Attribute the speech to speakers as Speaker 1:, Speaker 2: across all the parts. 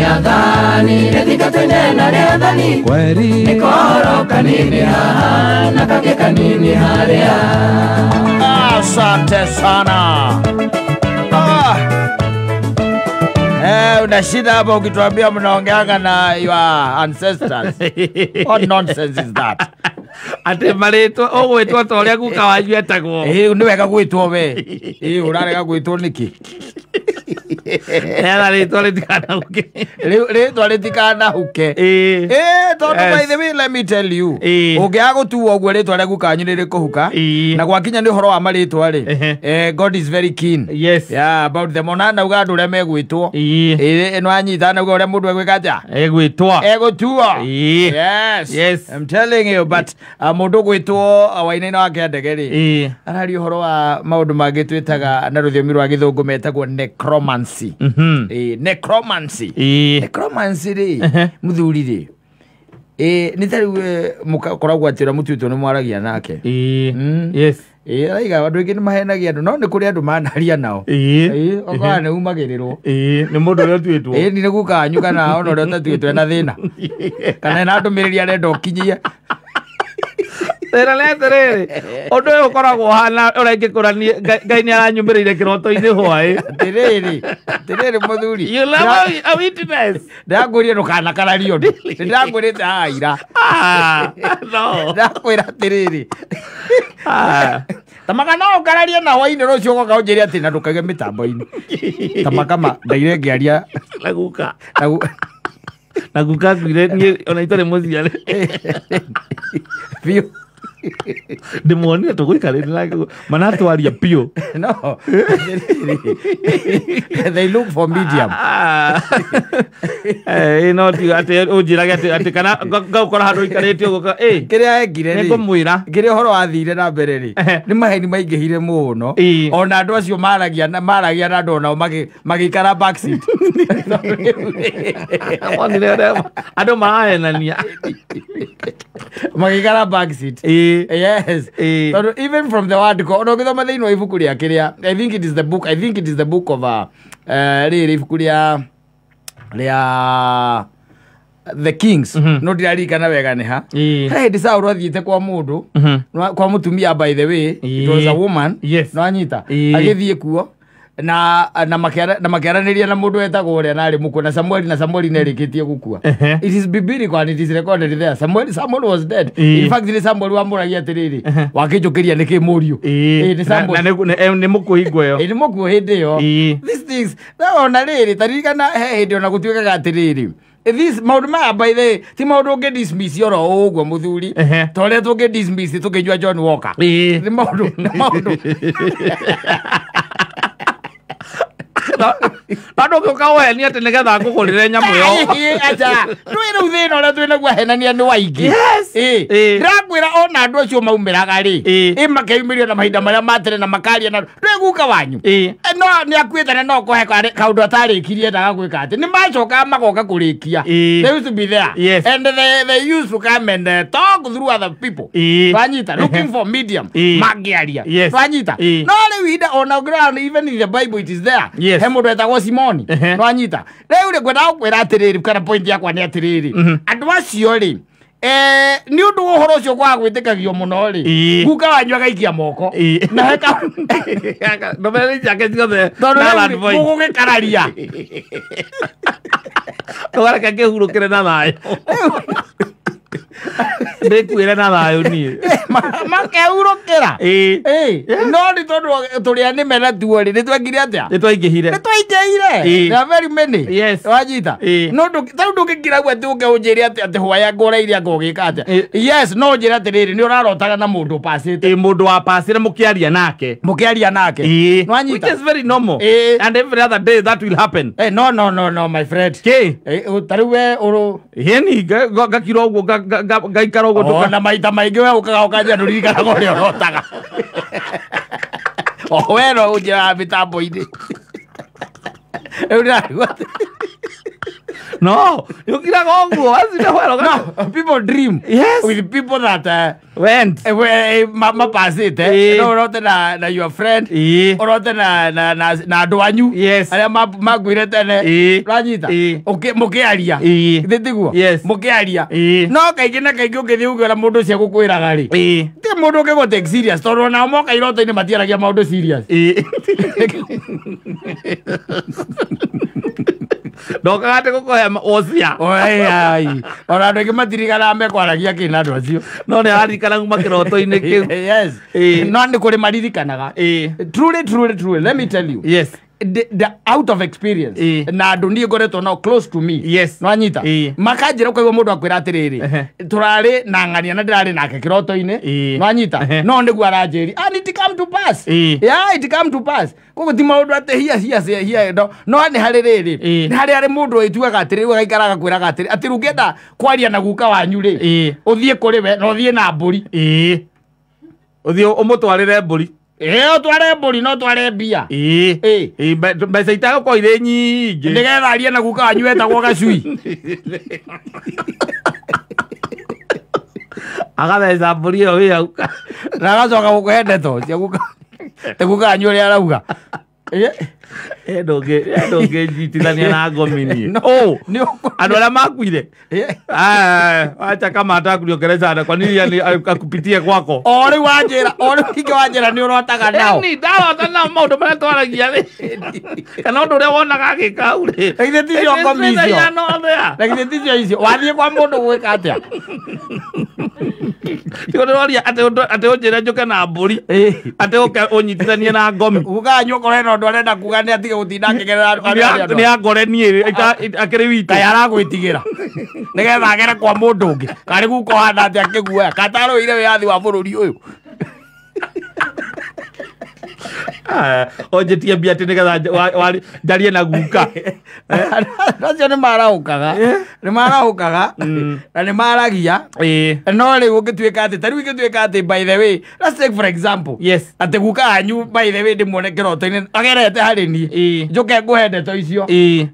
Speaker 1: Rĩathani rĩthingatĩte na rĩathani
Speaker 2: Kweri.
Speaker 1: Nĩ kohoro kanini haha na kangĩ kanini harĩa.
Speaker 3: Asante sana. Una shida hapo ukituambia mnaongeanga na your ancestors. What nonsense is that?
Speaker 4: Ate marĩtwa ũgwĩtwo ta ũrĩa guka wanyu etagwo.
Speaker 3: Nĩ wega gwĩtwo we. Ũrarega gwĩtwo nĩkĩ?
Speaker 4: Heana rĩtwa rĩtikanahuke.
Speaker 3: Rĩtwa rĩtikanahuke. Tondũ by the way, let me tell you. Ũngĩaga gũtuo ũguo rĩtwa rĩa guka wanyu nĩ rĩkũhuka. Na gwakinya nĩ ũhoro wa marĩtwa rĩ. God is very keen.
Speaker 4: Yes.
Speaker 3: Yeah, about them. Ona nauga andũ ũrĩa megwĩtwo. Ĩno anyita nauga ũrĩa mũndũ egwĩka atĩa?
Speaker 4: Egwĩtwo.
Speaker 3: Egũtuo. Yes.
Speaker 4: Yes.
Speaker 3: I'm telling you, but mũndũ gwĩtwo Wainaina wa Kĩandege rĩ. Araria ũhoro wa maũndũ mangĩ twĩtaga na rũthiomi rwa gĩthũngũ metagwo necromancy. Necromancy. Necromancy rĩ, mũthuri rĩ. Nĩ ta rĩu mũkoragwo atĩ ũrĩa mũtuĩtwo nĩ mwaragia nake.
Speaker 4: Yes.
Speaker 3: Araiga andũ aingĩ nĩ mahenagia andũ, no nĩ kũrĩ andũ manaria nao. Okorwo nĩ umagĩrĩrwo.
Speaker 4: Nĩ mũndũ ũrĩa ũtuĩtwo.
Speaker 3: Nĩ guka wanyu kana ona ũrĩa ũtatuĩtwo ena thĩna. Kana ena ndũmĩrĩri arenda ũkinyie.
Speaker 4: Thĩna nĩ atĩrĩrĩ, ũndũ ũyũ ũkoragwo ũhana ũrĩa ingĩkũra niĩ, Ngai nĩ aranyumĩrĩire kĩroto-inĩ hwaĩ.
Speaker 3: Atĩrĩrĩ, atĩrĩrĩ mũthuri.
Speaker 4: You love a witness.
Speaker 3: Ndĩrakwĩrire ndũkanakararie ũndũ. Nĩndĩrakwĩrĩte haha ira.
Speaker 4: No.
Speaker 3: Ndĩrakwĩra atĩrĩrĩ. Tamaka no ũkararie na hwaĩ-inĩ rũciũ ũgoka ũnjĩre atĩ na ndũkaige mĩtambo-inĩ. Tamaka ma ndaire ngĩaria
Speaker 4: na guka. Na guka akuire niĩ ona itarĩ mũciare.
Speaker 3: Biũ.
Speaker 4: Ndĩmuonire tũgũikarĩte nake manatwaria biũ.
Speaker 3: No. They look for medium.
Speaker 4: No tiga atĩ ũnjĩrage atĩ kana ngaũkora handũ ũikarĩte ũguo
Speaker 3: Kĩrĩa ekire rĩ,
Speaker 4: nĩngũmwĩra.
Speaker 3: Kĩrĩa ũhoro wathire na mbere rĩ, nĩ maheni maingĩhire mũno. Ona andũ acio maragia na andũ onao magĩikara back seat.
Speaker 4: Monire ũrĩa andũ marahenania.
Speaker 3: Magĩikara back seat. Yes. Tondũ even from the word go, ona ũngĩthoma thĩinĩ wa ibuku rĩa kĩrĩa, I think it is the book, I think it is the book of rĩrĩ ibuku rĩa The Kings. No ndiririkana wega nĩ ha. He hĩndĩ Saũlũ athiĩte kwa mũndũ, kwa mũtumia, by the way, it was a woman.
Speaker 4: Yes.
Speaker 3: No anyita. Agĩthiĩ kuo na makĩaranĩria na mũndũ wetagwo ũrĩa na arĩ mũkuo na Samueli, na Samueli nĩarĩkĩtie gũkua. It is biblical and it is recorded there. Samuel was dead. In fact, nĩ Samuel wamũragia atĩrĩrĩ, wakĩnjũkĩria nĩkĩ mũriũ? Nĩ Samuel.
Speaker 4: Na nĩ mũkuo hingo ĩyo.
Speaker 3: Nĩ mũkuo hĩndĩ ĩyo. These things, ona rĩrĩ, ta ririkana he hĩndĩ ona gũtuĩkaga atĩrĩrĩ, this maũndũ maya by the way, ti maũndũ ũngĩ dismiss oro ũguo mũthuri. Ta ũrĩa tũngĩ dismiss tũkĩnyua John Walker. Nĩ maũndũ, nĩ maũndũ.
Speaker 4: Na ndũngĩũka ũhenie atĩ nĩgetha ngũgũrĩre nyamũ ĩyo.
Speaker 3: Acha, ndũĩ rĩu thĩna ũrĩa twĩ naguo ahenania nĩ waingĩ. Ndĩrakwĩra ona andũ acio maumĩraga rĩ, makeyumĩria na mahinda marĩa ma tene na makaria na ndũĩ guka wanyu. No nĩ akuĩte na no kũhe kaũndũ atarĩkirie endaga gwĩka atĩ nĩ macokaga magoka kũrĩkia. They used to be there. And they used to come and talk through other people. Twanyita, looking for medium. Mangĩaria. Twanyita. No rĩu ihinda ona ũngĩrora even in the Bible it is there. He mũndũ wetagwo Simoni. Nwanyita. Rĩu rĩ ngwendaga gũkwĩra atĩrĩrĩ, kana point yakwa nĩ atĩrĩrĩ, andũ acio rĩ, nĩ ũndũ wa ũhoro ũcio kwaga gwĩtĩkagio mũno rĩ, guka wanyu agaikia moko. Na heka
Speaker 4: ndũmĩrĩri ciake ciothe
Speaker 3: tondũ rĩu mũgũgĩkararia.
Speaker 4: Ndũkareke ngĩhurũkĩre na thayũ. Ndĩkuĩre na thayũ niĩ.
Speaker 3: Makehurũkĩra. No nĩ tondũ tũrĩ anĩme na tuo rĩ, nĩ twekire atĩa?
Speaker 4: Nĩ twaingĩhire.
Speaker 3: Nĩ twaingĩhire. There are very many.
Speaker 4: Yes.
Speaker 3: Wanyita. No tarĩu ndũngĩkira ũguo atĩ ũke ũnjĩre atĩ hwaĩ ngũra iria ngũgĩka atĩa. Yes, no ũnjĩre atĩrĩrĩ, nĩ ũrarotaga na mũndũ ũpacĩte.
Speaker 4: Mũndũ wapacĩre mũkĩaria nake.
Speaker 3: Mũkĩaria nake. Nwanyita.
Speaker 4: Which is very normal. And every other day that will happen.
Speaker 3: No, no, no, no, my friend.
Speaker 4: Kĩ?
Speaker 3: Tarĩu we ũrũ.
Speaker 4: Hĩni ngakira ũguo ngaikara ũguo.
Speaker 3: Ona maita maingĩ we ũkaga ũkanjia ndũririkanaga ũrĩa ũrotaga. O we no ũnjĩraga mĩtambo-inĩ. Rĩu ndĩrarigwo atĩ
Speaker 4: No, yukiraga ũguo acine wero.
Speaker 3: No, people dream.
Speaker 4: Yes.
Speaker 3: With people that
Speaker 4: went.
Speaker 3: Mapasĩte. No ũrote na your friend. Ũrote na andũ anyu.
Speaker 4: Yes.
Speaker 3: Arĩa makuire tene. Ũranyita? Mũkĩaria. Githĩ tiguo?
Speaker 4: Yes.
Speaker 3: Mũkĩaria. No kaingĩ na kaingĩ ũngĩthiĩ ũngĩona mũndũ ũcio agũkwĩraga rĩ. Ti mũndũ ũngĩgũ take serious tondũ onao moka iroto-inĩ matiaragia maũndũ serious.
Speaker 4: Ndokaga atĩ gũkũhe wocia.
Speaker 3: Oi, ona andũ aingĩ matirikanaga mekwaragia kĩ na andũ acio.
Speaker 4: No nĩ araririkana kuma kĩroto-inĩ kĩu.
Speaker 3: Yes. No nĩ kũrĩ maririkanaga. Truly, truly, truly, let me tell you.
Speaker 4: Yes.
Speaker 3: The out of experience na andũ niĩ ngoretwo nao close to me.
Speaker 4: Yes.
Speaker 3: Nĩwanyita? Makanjĩra ũkaigua mũndũ akwĩra atĩrĩrĩ, tũrarĩ na ng'ania na ndĩrarĩ nake kĩroto-inĩ. Nĩwanyita? No nĩguo aranjĩri. And it come to pass. Yeah, it come to pass. Koguo ti maũndũ atĩ hia hia hia no no nĩ harĩ rĩrĩ. Nĩ harĩ harĩ mũndũ ĩtuaga atĩrĩ agaikara agakwĩraga atĩrĩ atĩ rĩu ũngĩenda kwaria na guka wanyu rĩ, ũthiĩ kũrĩ we na ũthiĩ na mbũri.
Speaker 4: Ũthiĩ ũmũtwarĩre mbũri.
Speaker 3: Ũtware mbũri no tware mbia.
Speaker 4: Mbeca itagũkorwo irĩ nyingĩ.
Speaker 3: Nĩgetha arie na guka wanyu wetagwo gacui.
Speaker 4: Agatheca mbũri ĩyo wĩ hau.
Speaker 3: Na agacoka gũkũhe ndeto cia guka. Te guka wanyu ũrĩa arauga.
Speaker 4: Ndũngĩnjitithania na ngomi niĩ. Andũ arĩa makuire. Acha kama hata kuniongelesha kwa nini yani akupitie kwako.
Speaker 3: O rĩu wanjĩra, o rĩu ingĩ wanjĩra nĩ ũrotaga nao.
Speaker 4: Ĩni ndarota nao maũndũ marĩa twaragia rĩ. Kana ũndũ ũrĩa wonaga agĩka hau rĩ.
Speaker 3: Na githĩ ticio ngomi icio. Na githĩ ticio icio. Wathiĩ kwa mũndũ gwĩka atĩa?
Speaker 4: Tigo ndĩroria atĩ ũnjĩre njũke na mbũri. Atĩ ũke ũnyitithanie na ngomi.
Speaker 3: Guka wanyu okorwo hena ũndũ arenda kuga nĩ atige gũtinda akĩgerera andũ.
Speaker 4: Nĩ angore niĩ akĩrĩ witũ.
Speaker 3: Kaĩ aragwĩtigĩra. Nĩgetha agere kwa mũndũ ũngĩ. Karĩ guka ũhana atĩa akĩguoya. Katarũire wĩyathi wa bũrũri ũyũ.
Speaker 4: Ũnjĩtie mbia atĩ nĩgetha njarie na guka.
Speaker 3: Acio nĩ marahũkaga. Nĩ marahũkaga. Na nĩ maragia. No rĩu ũngĩtuĩka atĩ ta rĩu ingĩtuĩka atĩ by the way, let's take for example.
Speaker 4: Yes.
Speaker 3: Atĩ guka wanyu by the way ndĩmuone kĩroto-inĩ agerete harĩ niĩ. Njũke ngũhe ndeto icio.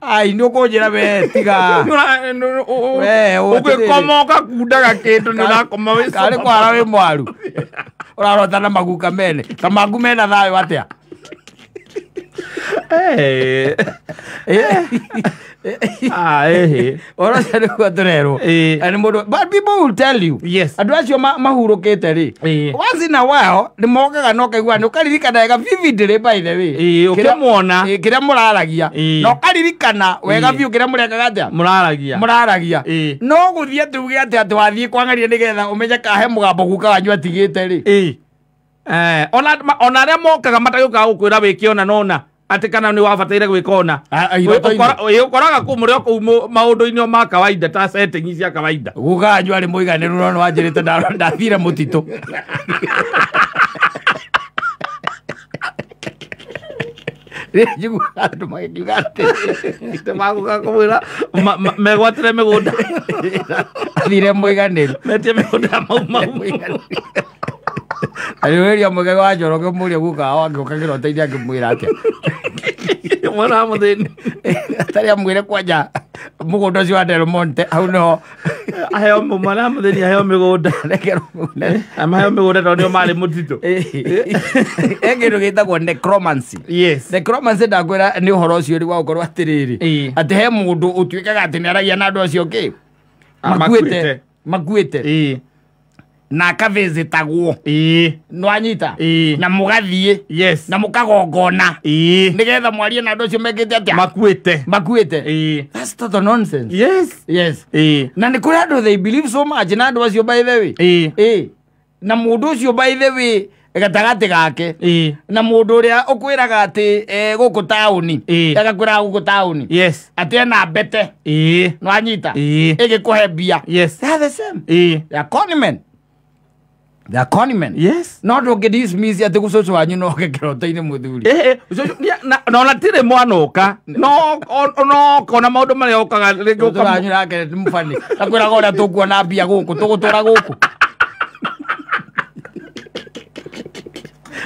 Speaker 3: Ai nĩ ũkũnjĩra we tiga.
Speaker 4: Ũgĩkoma ũgakundaga kĩndũ nĩ ũrakoma wĩ
Speaker 3: Karĩ kwara wĩ mwaru. Ũrarota na maguka mene. Ta magu mena thayũ atĩa? Ũhoro ũcio nĩguo tũrerwo. And mũndũ, but people will tell you.
Speaker 4: Yes.
Speaker 3: Andũ acio mahurũkĩte rĩ. Once in a while nĩ mokaga na ũkaigua nĩ ũkaririkana wega vividly by the way.
Speaker 4: Ũkĩmuona.
Speaker 3: Kĩrĩa mũraragia. Na ũkaririkana wega biũ kĩrĩa mũrekaga atĩa?
Speaker 4: Mũraragia.
Speaker 3: Mũraragia. No gũthiĩ atĩ uge atĩ atĩ wathiĩ kwang'aria nĩgetha ũmenye kahe mũgambo guka wanyu atigĩte rĩ.
Speaker 4: Ona arĩa mokaga matagĩũkaga gũkwĩra wĩke ona nona atĩ kana nĩ wabataire gwĩka ona. Ũkoraga kũu mũrĩ o kũu maũndũ-inĩ ma kawaida ta setting cia kawaida.
Speaker 3: Guka wanyu arĩ mũiganĩru no nĩ wanjĩrĩte ndathire mũtitũ. Njiguaga andũ magĩkiuga atĩ
Speaker 4: magũka kũmwĩra megwatĩre mĩgũnda.
Speaker 3: Athire mũiganĩru.
Speaker 4: Metie mĩgũnda ya Mau Mau.
Speaker 3: Arĩwĩria mũgego wa Njoroge mũria guka wao angĩũka kĩroto-inĩ angĩmwĩra atĩa.
Speaker 4: Mwana wa mũthĩni.
Speaker 3: Atarĩ amwĩre kwanja mũgũnda ũcio wa Del Monte hau nĩho
Speaker 4: aheo mwana wa mũthĩni aheo mĩgũnda. Amaheo mĩgũnda tondũ nĩo marĩ mũtitũ.
Speaker 3: He kĩndũ gĩtagwo necromancy.
Speaker 4: Yes.
Speaker 3: Necromancy ndakwĩra nĩ ũhoro ũcio rĩu wa gũkorwo atĩrĩrĩ. Atĩ he mũndũ ũtuĩkaga atĩ nĩ aragia na andũ acio kĩ? Makuĩte. Makuĩte. Na akavisitagwo. Nĩwanyita? Na mũgathiĩ.
Speaker 4: Yes.
Speaker 3: Na mũkagongona. Nĩgetha mwarie na andũ acio mekĩte atĩa?
Speaker 4: Makuĩte.
Speaker 3: Makuĩte. That's total nonsense.
Speaker 4: Yes.
Speaker 3: Yes. Na nĩ kũrĩ andũ they believe so much na andũ acio by the way. Na mũndũ ũcio by the way gatagatĩ gake. Na mũndũ ũrĩa ũkwĩraga atĩ gũkũ taũni. Agakwĩraga gũkũ taũni.
Speaker 4: Yes.
Speaker 3: Atĩ ena mbete. Nĩwanyita? Ĩgĩkũhe mbia.
Speaker 4: Yes.
Speaker 3: They are the same. They are con men. They are con men.
Speaker 4: Yes.
Speaker 3: No ndũngĩ dismiss atĩ gũcũcũ wanyu no oke kĩroto-inĩ mũthuri.
Speaker 4: Na ona tirĩ mwana ũka. No ona maũndũ marĩa okaga rĩngĩ
Speaker 3: Cũcũ wanyu nake nĩ mũbani. Akwĩraga ũrĩa tũkuona mbia gũkũ, tũgũtũra gũkũ.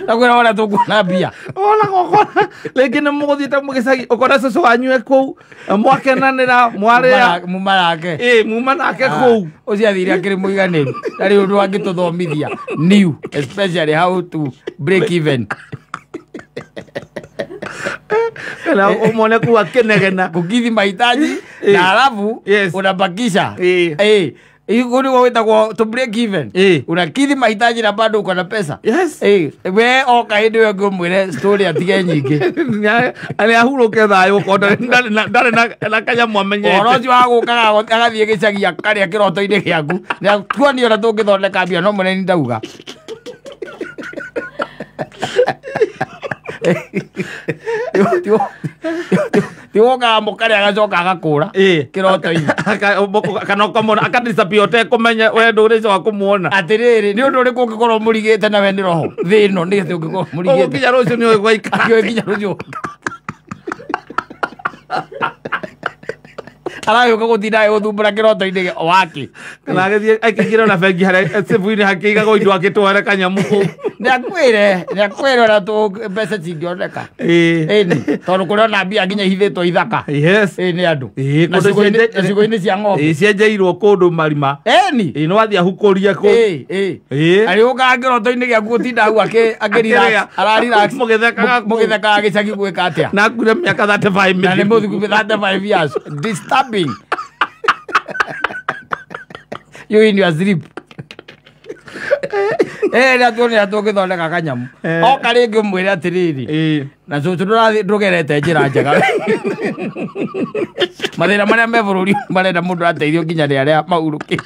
Speaker 3: Nakwĩra ũrĩa tũkuona mbia.
Speaker 4: Ona gũkora rĩngĩ nĩ mũgũthiĩte mũgĩcagi ũkora cũcũ wanyu e kũu mwakenanĩra mwarĩa
Speaker 3: muma nake.
Speaker 4: Ĩ muma nake kũu.
Speaker 3: Ũcio athire akĩrĩ mũiganĩru. Ndarĩ ũndũ angĩtũthomithia new, especially how to break even.
Speaker 4: Kana umone kuu akinegena.
Speaker 3: Kukidhi mahitaji na halafu unabakisha. Hiyo ndio witagwo to break even. Unakidhi mahitaji na bado uko na pesa.
Speaker 4: Yes.
Speaker 3: We oka hindi we ngũmwĩre story atige nyingĩ.
Speaker 4: Ani ahurũke thayũ ko ndarĩ na kanyamũ amenyete.
Speaker 3: Ũhoro ũcio wa gũkaga agathiĩ gĩcagi akarĩa kĩroto-inĩ gĩaku. Na tuonie ũrĩa tũngĩthondeka mbia no mũnene ndauga. Ti wokaga mũkarĩa agacoka agakũra kĩroto-inĩ.
Speaker 4: Kana ũkamwona akadisappear ũtekũmenya we ndũrĩcoka kũmuona.
Speaker 3: Atĩrĩrĩ, nĩ ũndũ ũrĩkũ ũngĩkorwo mũrigĩte na we nĩ roho thĩ ĩno nĩ atĩ ũngĩkorwo mũrigĩte.
Speaker 4: Ũgũkinya rũciũ nĩ ũĩ gwaikara.
Speaker 3: Ũgũkinya rũciũ. Aragĩũka gũtinda agĩgũthumbũra kĩroto-inĩ wake.
Speaker 4: Kana agĩthiĩ aikĩingĩra ona bengi harĩa save-inĩ hakĩigagwo indo akĩtware kanyamũ kũu.
Speaker 3: Nĩakwĩre ũrĩa mbeca cingĩoneka. Ĩni, tondũ kũrĩ ona mbia nginya ihithĩtwo ithaka.
Speaker 4: Yes.
Speaker 3: Ĩ nĩ andũ. Na ciũngũ-inĩ cia ng'ombe.
Speaker 4: Cienjeirwo kũndũ marima.
Speaker 3: Ĩni.
Speaker 4: Ĩ no wathiĩ ahukũrie kũu.
Speaker 3: Ĩ. Arĩũkaga kĩroto-inĩ gĩaku gũtinda hau akĩrelax, ararelax.
Speaker 4: Mũgĩthekaga
Speaker 3: Mũgĩthekaga gĩcagi gwĩka atĩa.
Speaker 4: Na akuire mĩaka 35
Speaker 3: Na nĩ mũthiĩ 35 years. Disturbing. You in your sleep. Na tuone tũngĩthondeka kanyamũ. Oka rĩngĩ ũmwĩre atĩrĩrĩ. Na cũcũ ndũgerete njĩra njega. Mathĩna marĩa me bũrũri marenda mũndũ ateithio nginya nĩ arĩa mahurũkĩte.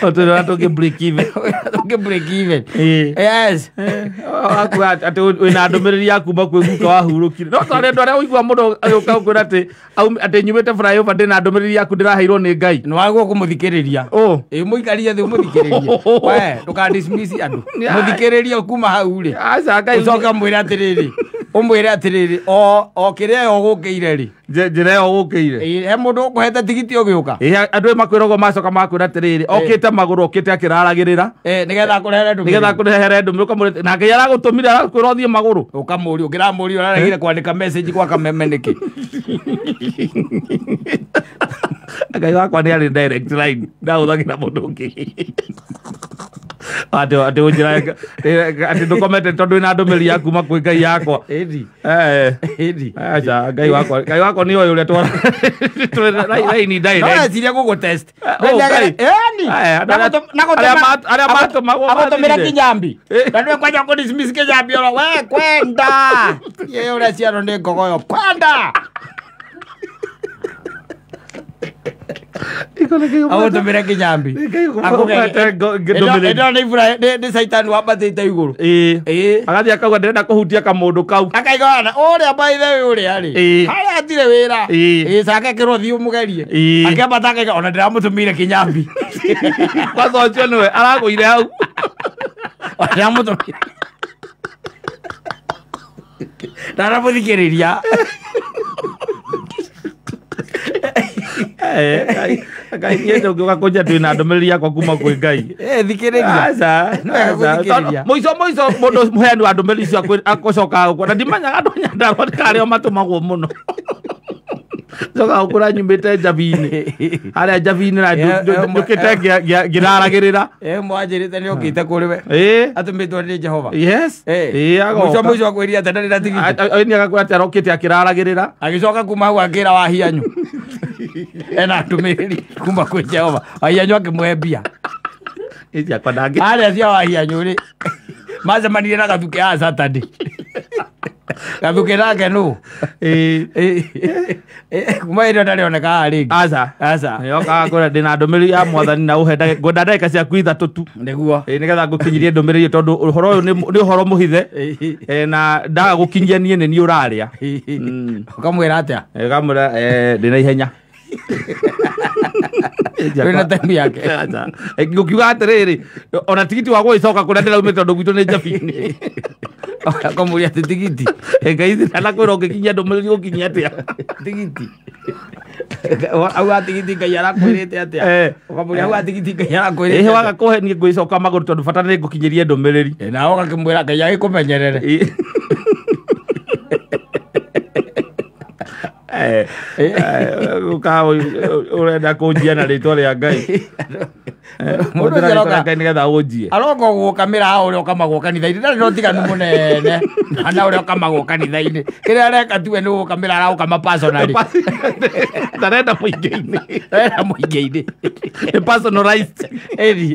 Speaker 4: Ũtũra tũngĩ break even.
Speaker 3: Tũngĩ break even. Yes.
Speaker 4: Akuga atĩ wĩna ndũmĩrĩri ya kuma kwĩ guka wahurũkire. No tondũ andũ arĩa ũigua mũndũ agĩũka gũkwĩra atĩ nyumĩte flyover ndĩna ndũmĩrĩri yaku ndĩraheirwo nĩ Ngai.
Speaker 3: Nĩ wagĩrĩirwo kũmũthikĩrĩria. Ĩ mũikarie thĩ ũmũthikĩrĩrie. We ndũka dismiss andũ. Mũthikĩrĩrie kuma hau rĩ.
Speaker 4: Aca Ngai.
Speaker 3: Ũcoke ũmwĩre atĩrĩrĩ. Ũmwĩre atĩrĩrĩ o kĩrĩa ĩyo ũgũkĩire rĩ.
Speaker 4: Njĩra ĩyo ũgũkĩire.
Speaker 3: He mũndũ ũkũhete tigiti ũgĩũka.
Speaker 4: Andũ makwĩra ũguo macoka makwĩra atĩrĩrĩ okĩte magũrũ okĩte akĩraragĩrĩra.
Speaker 3: Nĩgetha akũrehere ndũmĩrĩri.
Speaker 4: Nĩgetha akũrehere ndũmĩrĩri ũkamũre na Ngai aragũtũmire arakwĩra ũthiĩ magũrũ.
Speaker 3: Ũkamũria ũkĩramũria ũraregire kwandĩka message gwa kameme nĩkĩ.
Speaker 4: Ngai wakwa nĩ arĩ direct line ndahũthagĩra mũndũ ũngĩ. Atĩ ũnjĩra atĩ ndũkomete tondũ wĩna ndũmĩrĩri ya kuma kwĩ Ngai yakwa.
Speaker 3: Ĩni. Ĩni.
Speaker 4: Aca Ngai wakwa Ngai wakwa nĩ oĩ ũrĩa twara raini direct.
Speaker 3: No eciria gũgũ test. Ĩni.
Speaker 4: Arĩa matũmagwo
Speaker 3: agũtũmĩra kĩnyambi. Na nĩwe kwanja kũ dismiss kĩnyambi oro we kwenda. Ye ũrĩa ciarwo nĩ ngogoyo kwenda. Agũtũmĩre kĩnyambi. Nĩ Saitani wambatĩte igũrũ.
Speaker 4: Agathiĩ akauga ndĩrenda kũhutia kamũndũ kau.
Speaker 3: Akaigana ũrĩa by the way ũrĩa rĩ. Harĩa atirĩ wĩra. Cake kĩrwo thiĩ ũmũgerie. Akĩambata akaiga ona ndĩramũtũmĩire kĩnyambi.
Speaker 4: Kwanza ũcio nĩwe aragũire hau.
Speaker 3: Ndĩramũtũmĩire. Ndaramũthikĩrĩria.
Speaker 4: Ngai niĩ ndũngĩũka kũnjia ndĩ na ndũmĩrĩri yakwa kuma kwĩ Ngai.
Speaker 3: Thikĩrĩria.
Speaker 4: Aca. Mũico mũico mũndũ mũheani wa ndũmĩrĩri icio akũcokaga gũkua na ndimenyaga andũ Nyandarua karĩa matũmagwo mũno. Cokaga gũkũra nyumĩte Njabi-inĩ. Harĩa Njabi-inĩ na njũkĩte ngĩraragĩrĩra.
Speaker 3: Mwanjĩrĩte nĩ okĩte kũrĩ we. Atũmĩtwo nĩ Jehova.
Speaker 4: Yes.
Speaker 3: Mũico mũico akwĩrire atĩ ndarĩ na tigiti.
Speaker 4: Nĩ agakwĩra atĩ arokĩte akĩraragĩrĩra.
Speaker 3: Agĩcoka kuma hau akĩra Wahianyu. Ena ndũmĩrĩri kuma kwĩ Jehova. Wahianyu akĩmũhe mbia. Harĩa cia Wahianyu rĩ macemanirie na Gathuke ya Saturday. Gathuke nake nũ? Kuma hĩndĩ ĩyo ndarĩ onekaga rĩngĩ.
Speaker 4: Aca.
Speaker 3: Aca.
Speaker 4: Yokaga kwĩra ndĩna ndũmĩrĩri ya mwathani na ũhe ngwenda ndagĩka ciaku ithatũ tu.
Speaker 3: Nĩguo.
Speaker 4: Nĩgetha ngũkinyirie ndũmĩrĩri tondũ ũhoro ũyũ nĩ ũhoro mũhithe. Na ndaga gũkinyia niĩ nĩ niĩ ũrarĩa.
Speaker 3: Ũkamwĩra atĩa?
Speaker 4: Ngamwĩra ndĩna ihenya.
Speaker 3: Wĩna time yake.
Speaker 4: Ngũkiuga atĩrĩrĩ ona tigiti wa gũgĩcoka kũrĩa ndĩraumĩte tondũ gwitũ nĩ Njabi-inĩ.
Speaker 3: Akamũria atĩ tigiti.
Speaker 4: Ngai ndanakwĩra ũngĩkinyia ndũmĩrĩri ũkinyia atĩa.
Speaker 3: Tigiti. Au atigiti Ngai arakwĩrĩte atĩa? Ũkamũria au atigiti Ngai arakwĩrĩte.
Speaker 4: Ĩhĩ waga kũhe niĩ ngwĩcoka magũrũ tondũ bata nĩ ngũkinyĩrie ndũmĩrĩri.
Speaker 3: Na ũgakĩmwĩra Ngai agĩkũmenyerere.
Speaker 4: Ũrenda kũnjia na rĩtwa rĩa Ngai.
Speaker 3: Mũndũ ũcio aroka
Speaker 4: Ngai nĩgetha ũnjie.
Speaker 3: Aroka gũkamĩra hau ũrĩa ũkamagwo kanitha-inĩ ndarĩ na ũtiganu mũnene na ũrĩa ũkamagwo kanitha-inĩ kĩrĩa areka tuwe nĩ gũkamĩra araũkama personally.
Speaker 4: Ndarenda mũingĩ-inĩ.
Speaker 3: Ndarenda mũingĩ-inĩ.
Speaker 4: Nĩ personalized.
Speaker 3: Ĩni.